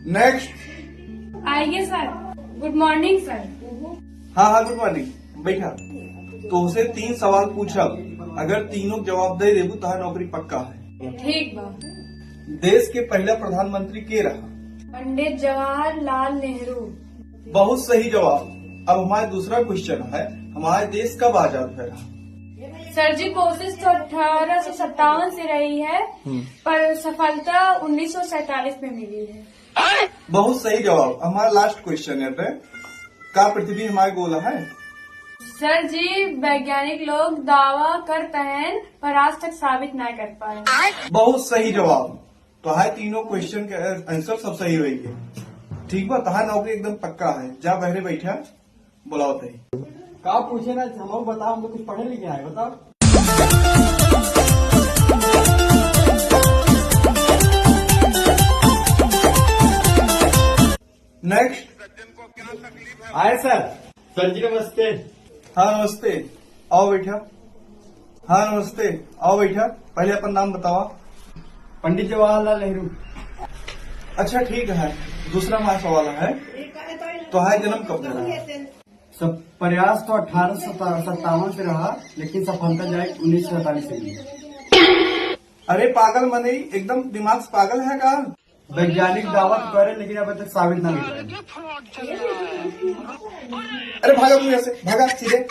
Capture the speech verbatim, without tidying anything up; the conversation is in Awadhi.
नेक्स्ट। आइए सर। गुड मॉर्निंग सर। हाँ हाँ, गुड मॉर्निंग। बैठा। तोहसे तीन सवाल पूछब, अगर तीनों के जवाब दे देबू तोहार नौकरी पक्का है। ठीक बा। देश के पहला प्रधानमंत्री के रहा? पंडित जवाहरलाल नेहरू। बहुत सही जवाब। अब हमारा दूसरा क्वेश्चन है, हमारा देश कब आजाद भय रहा? सर जी, कोशिश तो अठारह सौ सत्तावन से रही है, हम्म। पर सफलता उन्नीस सौ सैंतालीस में मिली है। बहुत सही जवाब। हमारा लास्ट क्वेश्चन है पे, का पृथ्वी हमारा गोला है? सर जी, वैज्ञानिक लोग दावा करते हैं, पर आज तक साबित ना कर पाए। बहुत सही जवाब। तोहार तीनों क्वेश्चन के आंसर सब सही होइगे। ठीक बा, तोहार नौकरी एकदम पक्का है। जा बहरे बैठा, बुलाओ तही। का पूछे ना, हम लोग बताओ, हम तो कुछ पढ़े लिखे आए, बताओ। नेक्स्ट। आए सर। सर जी नमस्ते। हाँ नमस्ते, आओ बैठा। हाँ नमस्ते, आओ बैठा। पहले अपन नाम बतावा। पंडित जवाहरलाल नेहरू। अच्छा ठीक है, दूसरा हमारा सवाल है, तोहार जन्म कब भय रहा? सब प्रयास तो अठारह सौ सत्तावन से रहा, लेकिन सफलता जाए उन्नीस सौ सैंतालीस से मिली। अरे पागल मनई, एकदम दिमाग से पागल है का? वैज्ञानिक दावा तो करे, लेकिन अब तक साबित ना हो पाए। अरे भागा तू यहाँ से, भागा सीधे।